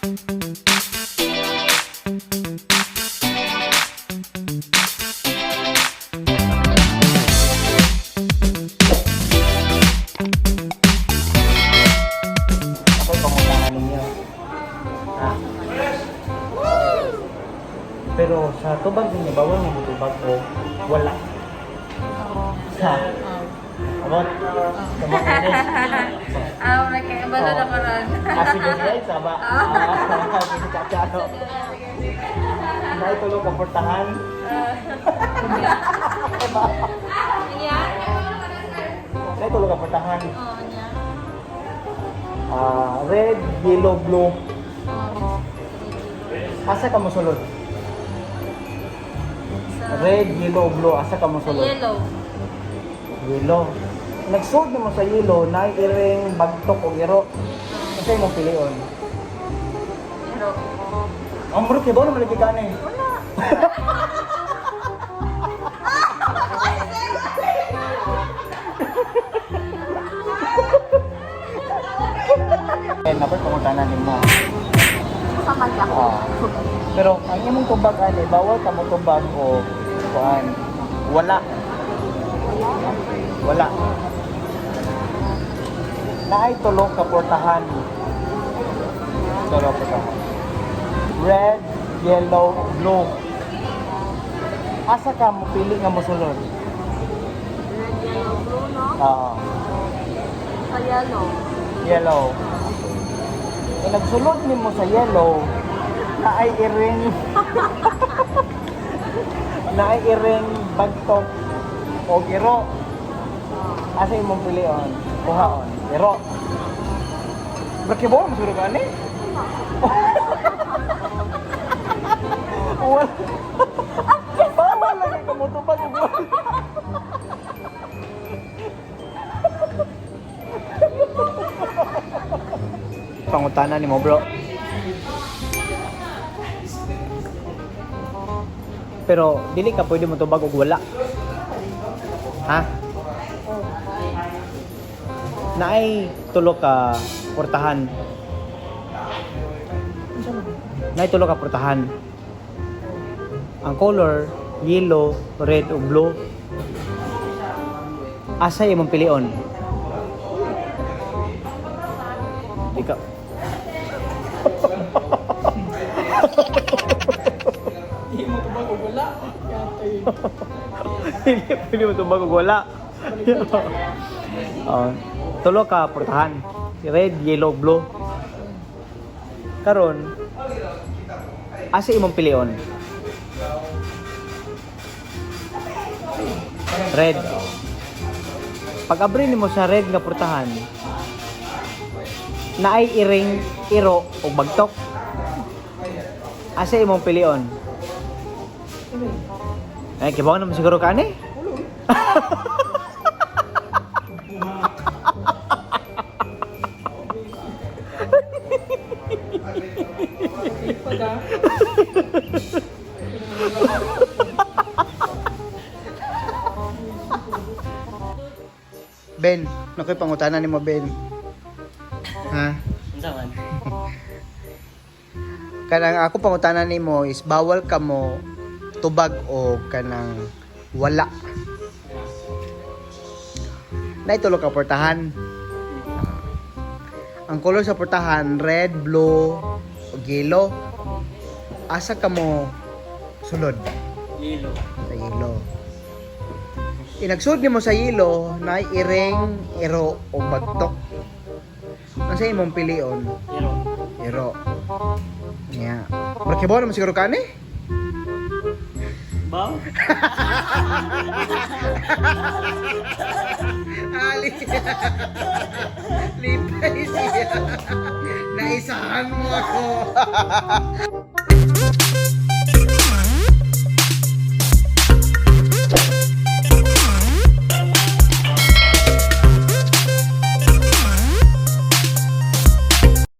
Ako'y pangutana ninyo. Ha? Pero sa tubag ninyo, bawal mo tubag o wala. Sa? Abot? Sa mga kanis? Ah, nagkaibalo na ko ron. Ah, sige, sige, sama. Ah, sige, tsaka. Naitulog ang portahan. Niya? Naitulog ang portahan. Oo, niya. Ah, red, yellow, blue. Asa ka mosulod? Sa Red, yellow, blue. Asa ka sa mosulod? yellow. Yellow. Nagsuod nimo sa yellow, naiiring bagtok o iro. Kasi mo pilion. Pero, Ang murot kay ba naman lagi ka eh. wala. Eh, dapat pangutana nimo. Sama ako. Ah. Pero ang imong tubag ani, bawal ka mo tubag o kuan. Wala. Wala. Naay tulo ka portahan. Tulo portahan. Red, yellow, blue. Asa ka mo pili nga mosulod? Red, yellow, blue, no? Oo. Sa yellow. Yellow. Eh, nagsulod nimo sa yellow, naay iring naay iring bagtok o iro. Asa imong pilion? Kuhaon. Iro. Berke mo masuro ka ani? Wala. Bawal lagi ka mo tubag og wala. Pangutana nimo, bro. Pero dili ka pwede mo tubag og wala. Ha? Naay tulo ka portahan. Naay tulo ka portahan. Ang color yellow, red o blue. Asa imong pilion? Di ka. Hindi mo tubag og wala. Yatay. Hindi pwede mo tubag og wala. Oh, tulo ka portahan. Red, yellow, blue. Karon, asa imong pilion? Red. Pag abri nimo sa red nga portahan, naay iring iro o bagtok. Asa imong pilion? Ay, kibaw naman siguro ka ani? Pada. Ben, nakoy pangutana nimo Ben. Ha? Unsa man? Kanang ako pangutana nimo is bawal ka mo tubag o kanang wala. Naitulo ka portahan. Ang color sa portahan red, blue, o yellow. Asa ka mo sulod? Yellow. Sa yellow. Inagsud nimo sa yellow, na iring, iro o bagtok. Ang sa imong pilion? Yellow. Iro. Yeah. Pero kibaw naman siguro ka ni? Baw? Ali. Lipay siya. Naisahan mo ako.